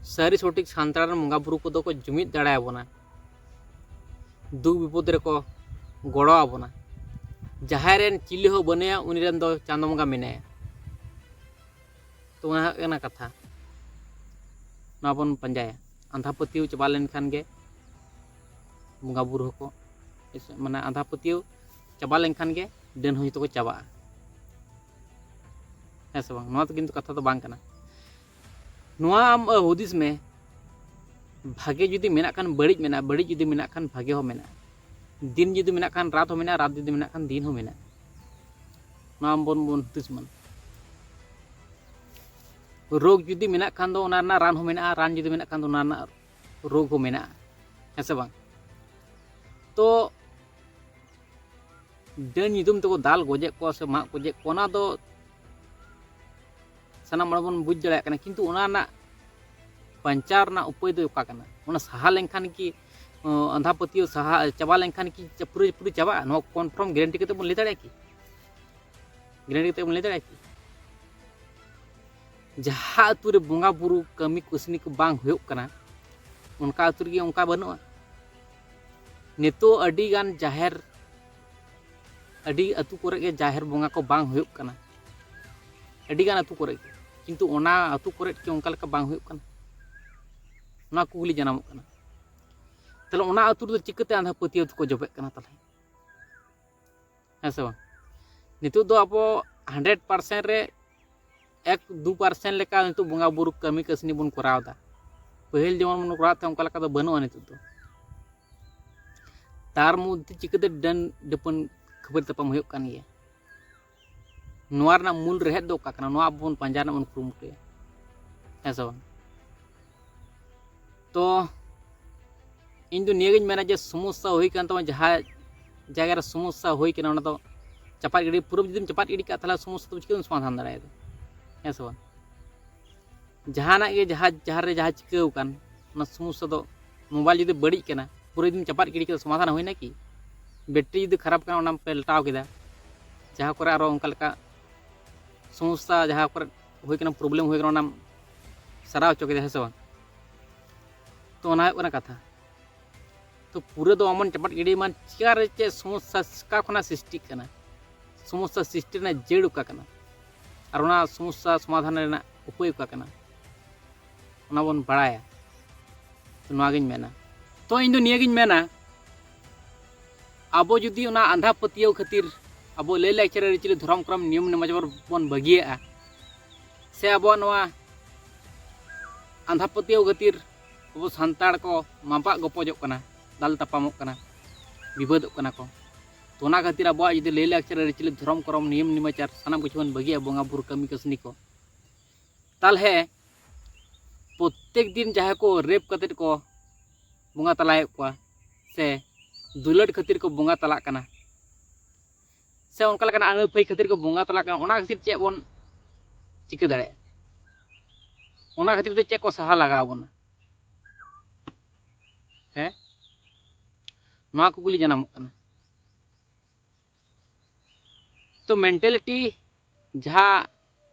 ᱥᱟᱹᱨᱤ ᱥᱚᱴᱷᱤᱠ ᱥᱟᱱᱛᱟᱲ ᱨᱮᱱ ᱵᱚᱸᱜᱟ ᱵᱩᱨᱩ ᱠᱚᱫᱚ ᱠᱚ ᱡᱩᱢᱤᱫ ᱫᱟᱲᱮᱭᱟᱵᱚᱱᱟ, ᱫᱩᱠ ᱵᱤᱯᱚᱫ ᱨᱮᱠᱚ ᱜᱚᱲᱚ ᱟᱵᱚᱱᱟ᱾ ᱡᱟᱦᱟᱸᱭ ᱨᱮᱱ ᱪᱤᱞᱤ ᱦᱚᱸ ᱵᱟᱹᱱᱩᱭᱟ, ᱩᱱᱤ ᱨᱮᱱ ᱫᱚ ᱪᱟᱸᱫᱚ ᱵᱚᱸᱜᱟ ᱢᱮᱱᱟᱭᱟ᱾ ᱛᱚ ᱚᱱᱟ ᱦᱩᱭᱩᱜ ᱠᱟᱱᱟ ᱠᱟᱛᱷᱟ, ᱱᱚᱣᱟ ᱵᱚᱱ ᱯᱟᱸᱡᱟᱭᱟ᱾ ᱟᱸᱫᱷᱟ ᱯᱟᱹᱛᱭᱟᱹᱣ ᱪᱟᱵᱟ ᱞᱮᱱᱠᱷᱟᱱ ᱜᱮ ᱵᱚᱸᱜᱟ ᱵᱩᱨᱩ ᱦᱚᱸᱠᱚ, ᱢᱟᱱᱮ ᱟᱸᱫᱷᱟ ᱯᱟᱹᱛᱭᱟᱹᱣ ᱪᱟᱵᱟ ᱞᱮᱱᱠᱷᱟᱱ ᱜᱮ ᱰᱟᱹᱱ ᱦᱚᱸ ᱡᱚᱛᱚ ᱠᱚ ᱪᱟᱵᱟᱜᱼᱟ, ᱦᱮᱸ ᱥᱮ ᱵᱟᱝ? ᱱᱚᱣᱟ ᱫᱚ ᱠᱤᱱᱛᱩ ᱠᱟᱛᱷᱟ ᱫᱚ ᱵᱟᱝ ᱠᱟᱱᱟ᱾ ᱱᱚᱣᱟ ᱟᱢ ᱦᱩᱫᱤᱥ ᱢᱮ, ᱵᱷᱟᱜᱮ ᱡᱩᱫᱤ ᱢᱮᱱᱟᱜ ᱠᱷᱟᱱ ᱵᱟᱹᱲᱤᱡ ᱢᱮᱱᱟᱜᱼᱟ, ᱵᱟᱹᱲᱤᱡ ᱡᱩᱫᱤ ᱢᱮᱱᱟᱜ ᱠᱷᱟᱱ ᱵᱷᱟᱜᱮ ᱦᱚᱸ ᱢᱮᱱᱟᱜᱼᱟ, ᱫᱤᱱ ᱡᱩᱫᱤ ᱢᱮᱱᱟᱜ ᱠᱷᱟᱱ ᱨᱟᱛ ᱦᱚᱸ ᱢᱮᱱᱟᱜᱼᱟ, ᱨᱟᱛ ᱡᱩᱫᱤ ᱢᱮᱱᱟᱜ ᱠᱷᱟᱱ ᱫᱤᱱ ᱦᱚᱸ ᱢᱮᱱᱟᱜᱼᱟ᱾ ᱱᱚᱣᱟ ᱵᱚᱱ ᱵᱚᱱ ᱦᱩᱫᱤᱥ ᱢᱟ᱾ ᱨᱳᱜᱽ ᱡᱩᱫᱤ ᱢᱮᱱᱟᱜ ᱠᱷᱟᱱ ᱫᱚ ᱚᱱᱟ ᱨᱮᱱᱟᱜ ᱨᱟᱱ ᱦᱚᱸ ᱢᱮᱱᱟᱜᱼᱟ, ᱨᱟᱱ ᱡᱩᱫᱤ ᱢᱮᱱᱟᱜ ᱠᱷᱟᱱ ᱫᱚ ᱚᱱᱟ ᱨᱮᱱᱟᱜ ᱨᱳᱜᱽ ᱦᱚᱸ ᱢᱮᱱᱟᱜᱼᱟ, ᱦᱮᱸ ᱥᱮ ᱵᱟᱝ? ᱛᱚ ᱰᱟᱹᱱ ᱧᱩᱛᱩᱢ ᱛᱮᱠᱚ ᱫᱟᱞ ᱜᱚᱡᱮᱫ ᱠᱚᱣᱟ ᱥᱮ ᱢᱟᱜ ᱜᱚᱡᱮᱫ ᱠᱚᱣᱟ, ᱚᱱᱟ ᱫᱚ ᱥᱟᱱᱟᱢ ᱦᱚᱲ ᱵᱚᱱ ᱵᱩᱡᱽ ᱫᱟᱲᱮᱭᱟᱜ ᱠᱟᱱᱟ, ᱠᱤᱱᱛᱩ ᱚᱱᱟ ᱨᱮᱱᱟᱜ ᱵᱟᱧᱪᱟᱣ ᱨᱮᱱᱟᱜ ᱩᱯᱟᱹᱭ ᱫᱚ ᱚᱠᱟ ᱠᱟᱱᱟ? ᱚᱱᱟ ᱥᱟᱦᱟ ᱞᱮᱱᱠᱷᱟᱱ ᱠᱤ, ᱚ, ᱟᱸᱫᱷᱟ ᱯᱟᱹᱛᱭᱟᱹᱣ ᱥᱟᱦᱟ ᱪᱟᱵᱟ ᱞᱮᱱᱠᱷᱟᱱ ᱠᱤ ᱪᱟ-, ᱯᱩᱨᱟᱹ ᱯᱩᱨᱟᱹ ᱪᱟᱵᱟᱜᱼᱟ? ᱱᱚᱣᱟ ᱠᱚᱱᱯᱷᱟᱨᱢ ᱜᱮᱨᱮᱱᱴᱤ ᱠᱟᱛᱮ ᱵᱚᱱ ᱞᱟᱹᱭ ᱫᱟᱲᱮᱭᱟᱜᱼᱟ ᱠᱤ? ᱜᱮᱨᱮᱱᱴᱤ ᱠᱟᱛᱮ ᱵᱚᱱ ᱞᱟᱹᱭ ᱫᱟᱲᱮᱭᱟᱜᱼᱟ ᱠᱤ? ᱡᱟᱦᱟᱸ ᱟᱹᱛᱩ ᱨᱮ ᱵᱚᱸᱜᱟ ᱵᱩᱨᱩ ᱠᱟᱹᱢᱤ ᱠᱟᱹᱥᱱᱤ ᱠᱚ ᱵᱟᱝ ᱦᱩᱭᱩᱜ ᱠᱟᱱᱟ, ᱚᱱᱠᱟ ᱟᱹᱛᱩ ᱨᱮᱜᱮ ᱚᱱᱠᱟ ᱵᱟᱹᱱᱩᱜᱼᱟ᱾ ᱱᱤᱛᱚᱜ ᱟᱹᱰᱤ ᱜᱟᱱ ᱡᱟᱦᱮᱨ, ᱟᱹᱰᱤ ᱟᱹᱛᱩ ᱠᱚᱨᱮ ᱜᱮ ᱡᱟᱦᱮᱨ ᱵᱚᱸᱜᱟ ᱠᱚ ᱵᱟᱝ ᱦᱩᱭᱩᱜ ᱠᱟᱱᱟ, ᱟᱹᱰᱤ ᱜᱟᱱ ᱟᱹᱛᱩ ᱠᱚᱨᱮ ᱜᱮ, ᱠᱤᱱᱛᱩ ᱚᱱᱟ ᱟᱹᱛᱩ ᱠᱚᱨᱮ ᱜᱮ ᱚᱱᱠᱟ ᱞᱮᱠᱟ ᱵᱟᱝ ᱦᱩᱭᱩᱜ ᱠᱟᱱᱟ᱾ ᱚᱱᱟ ᱠᱩᱠᱞᱤ ᱡᱟᱱᱟᱢᱚᱜ ᱠᱟᱱᱟ᱾ ᱛᱟᱦᱞᱮ ᱚᱱᱟ ᱟᱹᱛᱩ ᱨᱮᱫᱚ ᱪᱤᱠᱟᱹᱛᱮ ᱟᱸᱫᱷᱟ ᱯᱟᱹᱛᱭᱟᱹᱣ ᱛᱮᱠᱚ ᱡᱚᱵᱮᱜ ᱠᱟᱱᱟ ᱛᱟᱦᱞᱮ? ᱦᱮᱸ ᱥᱮ ᱵᱟᱝ? ᱱᱤᱛᱚᱜ ᱫᱚ ᱟᱵᱚ ᱦᱟᱱᱰᱨᱮᱰ ᱯᱟᱨᱥᱮᱱᱴ ᱨᱮ ᱮᱠ ᱫᱩ ᱯᱟᱨᱥᱮᱱᱴ ᱞᱮᱠᱟ ᱱᱤᱛᱚᱜ ᱵᱚᱸᱜᱟ ᱵᱩᱨᱩ ᱠᱟᱹᱢᱤ ᱠᱟᱹᱥᱱᱤ ᱵᱚᱱ ᱠᱚᱨᱟᱣ ᱮᱫᱟ᱾ ᱯᱟᱹᱦᱤᱞ ᱡᱮᱢᱚᱱ ᱵᱚᱱ ᱠᱚᱨᱟᱣ ᱮᱫ ᱛᱟᱦᱮᱸᱫ, ᱚᱱᱠᱟ ᱞᱮᱠᱟ ᱫᱚ ᱵᱟᱹᱱᱩᱜᱼᱟ ᱱᱤᱛᱚᱜ ᱫᱚ᱾ ᱛᱟᱨ ᱢᱚᱫᱽᱫᱷᱮ ᱪᱤᱠᱟᱹᱛᱮ ᱰᱟᱹᱱ ᱰᱟᱹᱯᱟᱹᱱ ᱠᱷᱟᱹᱯᱟᱹᱨᱤ ᱛᱟᱯᱟᱢ ᱦᱩᱭᱩᱜ ᱠᱟᱱ ᱜᱮᱭᱟ? ᱱᱚᱣᱟ ᱨᱮᱱᱟᱜ ᱢᱩᱞ ᱨᱮᱦᱮᱫ ᱫᱚ ᱚᱠᱟ ᱠᱟᱱᱟ? ᱱᱚᱣᱟ ᱟᱵᱚ ᱵᱚᱱ ᱯᱟᱸᱡᱟ ᱨᱮᱱᱟᱜ ᱵᱚᱱ ᱠᱩᱨᱩᱢᱩᱴᱩᱭᱟ, ᱦᱮᱸ ᱥᱮ ᱵᱟᱝ? ᱛᱚ ᱤᱧ ᱫᱚ ᱱᱤᱭᱟᱹᱜᱤᱧ ᱢᱮᱱᱟ ᱡᱮ ᱥᱚᱢᱚᱥᱥᱟ ᱦᱩᱭ ᱠᱟᱱ ᱛᱟᱢᱟ, ᱡᱟᱦᱟᱸ ᱡᱟᱭᱜᱟ ᱨᱮ ᱥᱚᱢᱚᱥᱥᱟ ᱦᱩᱭ ᱠᱟᱱᱟ, ᱚᱱᱟ ᱫᱚ ᱪᱟᱯᱟᱫ ᱜᱤᱰᱤ, ᱯᱩᱨᱟᱹ ᱡᱩᱫᱤᱢ ᱪᱟᱯᱟᱫ ᱜᱤᱰᱤ ᱠᱟᱜᱼᱟ, ᱛᱟᱦᱚᱞᱮ ᱥᱚᱢᱚᱥᱥᱟ ᱫᱚ ᱪᱤᱠᱟᱹᱢ ᱥᱚᱢᱟᱫᱷᱟᱱ ᱫᱟᱲᱮᱭᱟᱜᱼᱟ? ᱦᱮᱸ ᱥᱮ ᱵᱟᱝ? ᱡᱟᱦᱟᱱᱟᱜ ᱜᱮ ᱡᱟᱦᱟᱸ, ᱡᱟᱦᱟᱸ ᱨᱮ ᱡᱟᱦᱟᱸ ᱪᱤᱠᱟᱹᱣ ᱠᱟᱱ, ᱚᱱᱟ ᱥᱚᱢᱚᱥᱥᱟ ᱫᱚ, ᱢᱳᱵᱟᱭᱤᱞ ᱡᱩᱫᱤ ᱵᱟᱹᱲᱤᱡ ᱠᱟᱱᱟ, ᱯᱩᱨᱟᱹ ᱡᱩᱫᱤᱢ ᱪᱟᱯᱟᱫ ᱜᱤᱰᱤ ᱠᱮᱫᱟ, ᱥᱚᱢᱟᱫᱷᱟᱱ ᱦᱩᱭᱱᱟ ᱠᱤ? ᱵᱮᱴᱨᱤ ᱡᱩᱫᱤ ᱠᱷᱟᱨᱟᱯ ᱠᱟᱱᱟ, ᱚᱱᱟᱢ ᱯᱟᱞᱴᱟᱣ ᱠᱮᱫᱟ, ᱡᱟᱦᱟᱸ ᱠᱚᱨᱮ ᱟᱨᱚ ᱚᱱᱠᱟ ᱞᱮᱠᱟ ᱥᱚᱢᱚᱥᱥᱟ, ᱡᱟᱦᱟᱸ ᱠᱚᱨᱮ ᱦᱩᱭ ᱠᱟᱱᱟ, ᱯᱨᱚᱵᱞᱮᱢ ᱦᱩᱭ ᱠᱟᱱᱟ, ᱚᱱᱟᱢ ᱥᱟᱨᱟᱣ ᱦᱚᱪᱚ ᱠᱮᱫᱟ, ᱦᱮᱸ ᱥᱮ ᱵᱟᱝ? ᱛᱚ ᱚᱱᱟ ᱦᱩᱭᱩᱜ ᱠᱟᱱᱟ ᱠᱟᱛᱷᱟ᱾ ᱛᱚ ᱯᱩᱨᱟᱹ ᱫᱚ ᱵᱟᱵᱚᱱ ᱪᱟᱯᱟᱫ ᱜᱤᱰᱤ ᱢᱟ, ᱪᱤᱠᱟᱹᱨᱮ ᱪᱮᱫ ᱥᱚᱢᱚᱥᱥᱟ ᱚᱠᱟ ᱠᱷᱚᱱᱟᱜ ᱥᱨᱤᱥᱴᱤᱜ ᱠᱟᱱᱟ, ᱥᱚᱢᱚᱥᱥᱟ ᱥᱨᱤᱥᱴᱤ ᱨᱮᱱᱟᱜ ᱡᱟᱹᱲ ᱚᱠᱟ ᱠᱟᱱᱟ, ᱟᱨ ᱚᱱᱟ ᱥᱚᱢᱚᱥᱥᱟ ᱥᱚᱢᱟᱫᱷᱟᱱ ᱨᱮᱱᱟᱜ ᱩᱯᱟᱹᱭ ᱚᱠᱟ ᱠᱟᱱᱟ, ᱚᱱᱟ ᱵᱚᱱ ᱵᱟᱲᱟᱭᱟ᱾ ᱛᱚ ᱱᱚᱣᱟᱜᱤᱧ ᱢᱮᱱᱟ᱾ ᱛᱚ ᱤᱧ ᱫᱚ ᱱᱤᱭᱟᱹᱜᱤᱧ ᱢᱮᱱᱟ, ᱟᱵᱚ ᱡᱩᱫᱤ ᱚᱱᱟ ᱟᱸᱫᱷᱟ ᱯᱟᱹᱛᱭᱟᱹᱣ ᱠᱷᱟᱹᱛᱤᱨ ᱟᱵᱚ ᱞᱟᱹᱭ ᱞᱟᱠᱪᱟᱨ, ᱟᱹᱨᱤᱪᱟᱹᱞᱤ, ᱫᱷᱚᱨᱚᱢ, ᱠᱚᱨᱚᱢ, ᱱᱤᱭᱚᱢ ᱱᱮᱢᱟᱪᱟᱨ ᱵᱚᱱ ᱵᱟᱹᱜᱤᱭᱟᱜᱼᱟ, ᱥᱮ ᱟᱵᱚᱣᱟᱜ ᱱᱚᱣᱟ ᱟᱸᱫᱷᱟ ᱯᱟᱹᱛᱭᱟᱹᱣ ᱠᱷᱟᱹᱛᱤᱨ ᱟᱵᱚ ᱥᱟᱱᱛᱟᱲ ᱠᱚ ᱢᱟᱯᱟᱜ ᱜᱚᱯᱚᱡᱚᱜ ᱠᱟᱱᱟ, ᱫᱟᱞ ᱛᱟᱯᱟᱢᱚᱜ ᱠᱟᱱᱟ, ᱵᱤᱵᱟᱹᱫᱚᱜ ᱠᱟᱱᱟ ᱠᱚ, ᱛᱚ ᱚᱱᱟ ᱠᱷᱟᱹᱛᱤᱨ ᱟᱵᱚᱣᱟᱜ ᱡᱩᱫᱤ ᱞᱟᱹᱭ ᱞᱟᱠᱪᱟᱨ, ᱟᱹᱨᱤᱪᱟᱹᱞᱤ, ᱫᱷᱚᱨᱚᱢ ᱠᱚᱨᱚᱢ, ᱱᱤᱭᱚᱢ ᱱᱮᱢᱟᱪᱟᱨ ᱥᱟᱱᱟᱢ ᱠᱤᱪᱷᱩ ᱵᱚᱱ ᱵᱟᱹᱜᱤᱭᱟ, ᱵᱚᱸᱜᱟ ᱵᱩᱨᱩ ᱠᱟᱹᱢᱤ ᱠᱟᱹᱥᱱᱤ ᱠᱚ, ᱛᱟᱦᱚᱞᱮ ᱯᱨᱚᱛᱮᱠ ᱫᱤᱱ ᱡᱟᱦᱟᱸᱭ ᱠᱚ ᱨᱮᱯ ᱠᱟᱛᱮᱫ ᱠᱚ ᱵᱚᱸᱜᱟ ᱛᱟᱞᱟᱭᱮᱫ ᱠᱚᱣᱟ ᱥᱮ ᱫᱩᱞᱟᱹᱲ ᱠᱷᱟᱹᱛᱤᱨ ᱠᱚ ᱵᱚᱸᱜᱟ ᱛᱟᱞᱟᱜ ᱠᱟᱱᱟ ᱥᱮ ᱚᱱᱠᱟ ᱞᱮᱠᱟᱱᱟᱜ ᱟᱹᱱᱟᱹᱯᱟᱹᱭ ᱠᱷᱟᱹᱛᱤᱨ ᱠᱚ ᱵᱚᱸᱜᱟ ᱛᱟᱞᱟᱜ ᱠᱟᱱᱟ, ᱚᱱᱟ ᱠᱷᱟᱹᱛᱤᱨ ᱪᱮᱫ ᱵᱚᱱ ᱪᱤᱠᱟᱹ ᱫᱟᱲᱮᱭᱟᱜᱼᱟ? ᱚᱱᱟ ᱠᱷᱟᱹᱛᱤᱨ ᱛᱮ ᱪᱮᱫ ᱠᱚ ᱥᱟᱦᱟ ᱞᱟᱜᱟᱣ ᱵᱚᱱᱟ? ᱦᱮᱸ, ᱱᱚᱣᱟ ᱠᱩᱠᱞᱤ ᱡᱟᱱᱟᱢᱚᱜ ᱠᱟᱱᱟ᱾ ᱛᱚ ᱢᱮᱱᱴᱟᱞᱤᱴᱤ ᱡᱟᱦᱟᱸ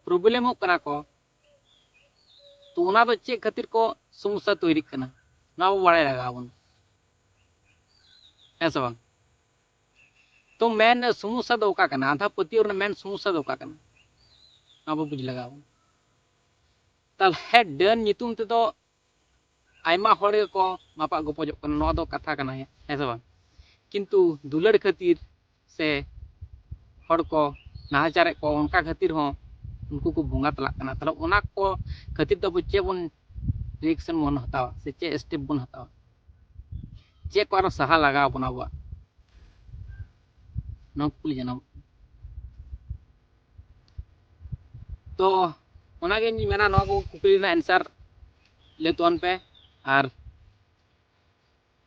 ᱯᱨᱚᱵᱞᱮᱢᱚᱜ ᱠᱟᱱᱟ ᱠᱚ, ᱛᱚ ᱚᱱᱟ ᱫᱚ ᱪᱮᱫ ᱠᱷᱟᱹᱛᱤᱨ ᱠᱚ ᱥᱚᱢᱚᱥᱥᱟ ᱛᱳᱭᱨᱤᱜ ᱠᱟᱱᱟ, ᱱᱚᱣᱟ ᱵᱚ ᱵᱟᱲᱟᱭ ᱞᱟᱜᱟᱣ ᱵᱚᱱᱟ, ᱦᱮᱸ ᱥᱮ ᱵᱟᱝ? ᱛᱚ ᱢᱮᱱ ᱥᱚᱢᱚᱥᱥᱟ ᱫᱚ ᱚᱠᱟ ᱠᱟᱱᱟ? ᱟᱸᱫᱷᱟ ᱯᱟᱹᱛᱭᱟᱹᱣ ᱨᱮᱱᱟᱜ ᱢᱮᱱ ᱥᱚᱢᱚᱥᱥᱟ ᱫᱚ ᱚᱠᱟ ᱠᱟᱱᱟ? ᱱᱚᱣᱟ ᱵᱚ ᱵᱩᱡᱽ ᱞᱟᱜᱟᱣ ᱵᱚᱱᱟ᱾ ᱛᱟᱦᱞᱮ ᱰᱟᱹᱱ ᱧᱩᱛᱩᱢ ᱛᱮᱫᱚ ᱟᱭᱢᱟ ᱦᱚᱲ ᱜᱮᱠᱚ ᱢᱟᱯᱟᱜ ᱜᱚᱯᱚᱡᱚᱜ ᱠᱟᱱᱟ, ᱱᱚᱣᱟ ᱫᱚ ᱠᱟᱛᱷᱟ ᱠᱟᱱᱟ, ᱦᱮᱸ ᱥᱮ ᱵᱟᱝ? ᱠᱤᱱᱛᱩ ᱫᱩᱞᱟᱹᱲ ᱠᱷᱟᱹᱛᱤᱨ ᱥᱮ ᱦᱚᱲ ᱠᱚ ᱱᱟᱦᱟᱪᱟᱨᱮᱫ ᱠᱚ, ᱚᱱᱠᱟ ᱠᱷᱟᱹᱛᱤᱨ ᱦᱚᱸ ᱩᱱᱠᱩ ᱠᱚ ᱵᱚᱸᱜᱟ ᱛᱟᱞᱟᱜ ᱠᱟᱱᱟ᱾ ᱛᱟᱦᱞᱮ ᱚᱱᱟ ᱠᱚ ᱠᱷᱟᱹᱛᱤᱨ ᱛᱮ ᱟᱵᱚ ᱪᱮᱫ ᱵᱚᱱ ᱨᱤᱭᱮᱠᱥᱚᱱ ᱵᱚᱱ ᱦᱟᱛᱟᱣᱟ ᱥᱮ ᱪᱮᱫ ᱥᱴᱮᱯ ᱵᱚᱱ ᱦᱟᱛᱟᱣᱟ? ᱪᱮᱫ ᱠᱚ ᱟᱨᱚ ᱥᱟᱦᱟ ᱞᱟᱜᱟᱣ ᱵᱚᱱᱟ ᱟᱵᱚᱣᱟᱜ? ᱱᱚᱣᱟ ᱠᱩᱠᱞᱤ ᱡᱟᱱᱟᱢᱚᱜ ᱠᱟᱱᱟ᱾ ᱛᱚ ᱚᱱᱟᱜᱮ ᱤᱧ ᱢᱮᱱᱟ, ᱱᱚᱣᱟ ᱠᱚ ᱠᱩᱠᱞᱤ ᱨᱮᱱᱟᱜ ᱮᱱᱥᱟᱨ ᱞᱟᱹᱭ ᱛᱟᱵᱚᱱ ᱯᱮ᱾ ᱟᱨ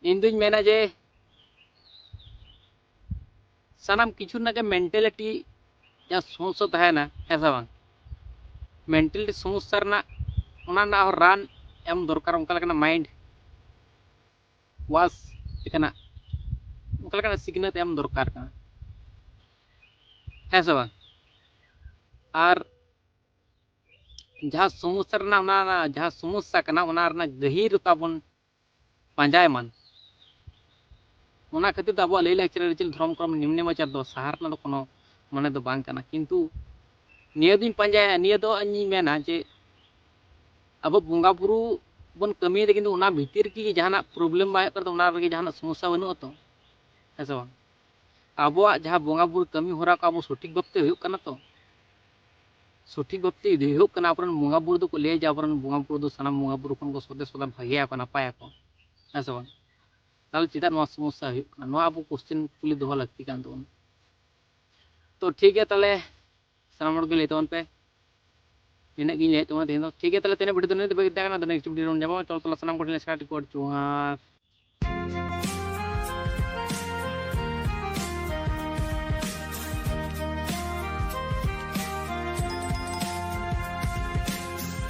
ᱤᱧ ᱫᱩᱧ ᱢᱮᱱᱟ ᱡᱮ ᱥᱟᱱᱟᱢ ᱠᱤᱪᱷᱩ ᱨᱮᱱᱟᱜ ᱜᱮ ᱢᱮᱱᱴᱟᱞᱤᱴᱤ ᱡᱟᱦᱟᱸ ᱥᱚᱢᱚᱥᱥᱟ ᱛᱟᱦᱮᱱᱟ, ᱦᱮᱸ ᱥᱮ ᱵᱟᱝ? ᱢᱮᱱᱴᱟᱞᱤᱴᱤ ᱥᱚᱢᱚᱥᱥᱟ ᱨᱮᱱᱟᱜ, ᱚᱱᱟ ᱨᱮᱱᱟᱜ ᱦᱚᱸ ᱨᱟᱱ ᱮᱢ ᱫᱚᱨᱠᱟᱨ, ᱚᱱᱠᱟ ᱞᱮᱠᱟᱱᱟᱜ ᱢᱟᱭᱤᱱᱰ ᱣᱟᱥ ᱞᱮᱠᱟᱱᱟᱜ, ᱚᱱᱠᱟ ᱞᱮᱠᱟᱱᱟᱜ ᱥᱤᱠᱷᱱᱟᱹᱛ ᱮᱢ ᱫᱚᱨᱠᱟᱨ ᱠᱟᱱᱟ, ᱦᱮᱸ ᱥᱮ ᱵᱟᱝ? ᱟᱨ ᱡᱟᱦᱟᱸ ᱥᱚᱢᱚᱥᱥᱟ ᱨᱮᱱᱟᱜ, ᱚᱱᱟ ᱡᱟᱦᱟᱸ ᱥᱚᱢᱚᱥᱥᱟ ᱠᱟᱱᱟ, ᱚᱱᱟ ᱨᱮᱱᱟᱜ ᱜᱟᱹᱦᱤᱨ ᱛᱟᱵᱚᱱ ᱯᱟᱸᱡᱟᱭ ᱢᱟ᱾ ᱚᱱᱟ ᱠᱷᱟᱹᱛᱤᱨ ᱛᱮ ᱟᱵᱚᱣᱟᱜ ᱞᱟᱹᱭ ᱞᱟᱠᱪᱟᱨ, ᱟᱹᱨᱤᱪᱟᱹᱞᱤ, ᱫᱷᱚᱨᱚᱢ ᱠᱚᱨᱚᱢ, ᱱᱤᱢᱱᱮᱢᱟᱪᱟᱨ ᱫᱚ ᱥᱟᱦᱟ ᱨᱮᱱᱟᱜ ᱫᱚ ᱠᱳᱱᱳ ᱢᱚᱱᱮ ᱫᱚ ᱵᱟᱝ ᱠᱟᱱᱟ᱾ ᱠᱤᱱᱛᱩ ᱱᱤᱭᱟᱹ ᱫᱩᱧ ᱯᱟᱸᱡᱟᱭᱟ, ᱱᱤᱭᱟᱹ ᱫᱚ ᱤᱧᱤᱧ ᱢᱮᱱᱟ ᱡᱮ ᱟᱵᱚ ᱵᱚᱸᱜᱟ ᱵᱩᱨᱩ ᱵᱚᱱ ᱠᱟᱹᱢᱤᱭᱮᱫᱟ, ᱠᱤᱱᱛᱩ ᱚᱱᱟ ᱵᱷᱤᱛᱤᱨ ᱨᱮᱜᱮ ᱡᱟᱦᱟᱱᱟᱜ ᱯᱨᱚᱵᱞᱮᱢ ᱵᱟᱭ ᱦᱩᱭᱩᱜ ᱠᱟᱱᱟ, ᱚᱱᱟ ᱨᱮᱜᱮ ᱡᱟᱦᱟᱱᱟᱜ ᱥᱚᱢᱚᱥᱥᱟ ᱵᱟᱹᱱᱩᱜᱼᱟ ᱛᱚ, ᱦᱮᱸ ᱥᱮ ᱵᱟᱝ? ᱟᱵᱚᱣᱟᱜ ᱡᱟᱦᱟᱸ ᱵᱚᱸᱜᱟ ᱵᱩᱨᱩ ᱠᱟᱹᱢᱤ ᱦᱚᱨᱟ ᱠᱚ ᱟᱵᱚ ᱥᱚᱴᱷᱤᱠ ᱵᱷᱟᱵᱛᱮ ᱦᱩᱭᱩᱜ ᱠᱟᱱᱟ ᱛᱚ? ᱥᱚᱴᱷᱤᱠ ᱵᱷᱟᱵᱛᱮ ᱡᱩᱫᱤ ᱦᱩᱭᱩᱜ ᱠᱟᱱᱟ, ᱟᱵᱚᱨᱮᱱ ᱵᱚᱸᱜᱟ ᱵᱩᱨᱩ ᱫᱚᱠᱚ ᱞᱟᱹᱭᱟ ᱡᱮ ᱟᱵᱚᱨᱮᱱ ᱵᱚᱸᱜᱟ ᱵᱩᱨᱩ ᱫᱚ ᱥᱟᱱᱟᱢ ᱵᱚᱸᱜᱟ ᱵᱩᱨᱩ ᱠᱷᱚᱱ ᱠᱚ ᱥᱚᱫᱮ ᱥᱚᱫᱟ ᱵᱷᱟᱜᱮᱭᱟ ᱠᱚ, ᱱᱟᱯᱟᱭᱟ ᱠᱚ, ᱦᱮᱸ ᱥᱮ ᱵᱟᱝ? ᱛᱟᱦᱚᱞᱮ ᱪᱮᱫᱟᱜ ᱱᱚᱣᱟ ᱥᱚᱢᱚᱥᱥᱟ ᱦᱩᱭᱩᱜ ᱠᱟᱱᱟ? ᱱᱚᱣᱟ ᱟᱵᱚ ᱠᱚᱥᱪᱮᱱ ᱠᱩᱞᱤ ᱫᱚᱦᱚ ᱞᱟᱹᱠᱛᱤ ᱠᱟᱱ ᱛᱟᱵᱚᱱᱟ᱾ ᱛᱚ ᱴᱷᱤᱠ ᱜᱮᱭᱟ, ᱛᱟᱦᱚᱞᱮ ᱥᱟᱱᱟᱢ ᱦᱚᱲ ᱜᱮ ᱞᱟᱹᱭ ᱛᱟᱵᱚᱱ ᱯᱮ᱾ ᱱᱤᱱᱟᱹᱜ ᱜᱤᱧ ᱞᱟᱹᱭᱮᱫ ᱛᱟᱵᱚᱱᱟ ᱛᱮᱦᱮᱧ ᱫᱚ᱾ ᱴᱷᱤᱠ ᱜᱮᱭᱟ, ᱛᱟᱦᱚᱞᱮ ᱛᱮᱦᱮᱧᱟᱜ ᱵᱷᱤᱰᱤᱭᱳ ᱫᱚ ᱱᱤᱱᱟᱹᱜ ᱫᱷᱟᱹᱵᱤᱡ ᱜᱮ ᱛᱟᱦᱮᱸ ᱠᱟᱱᱟ᱾ ᱟᱫᱚ ᱱᱮᱠᱥᱴ ᱵᱷᱤᱰᱤᱭᱳ ᱨᱮᱵᱚᱱ ᱧᱟᱯᱟᱢᱟ᱾ ᱪᱚᱞ ᱛᱟᱦᱚᱞᱮ ᱥᱟᱱᱟᱢ ᱠᱚᱴᱷᱮᱱ ᱮᱥᱠᱟᱨ ᱴᱤᱠᱚᱴ ᱡᱚᱦᱟᱨ᱾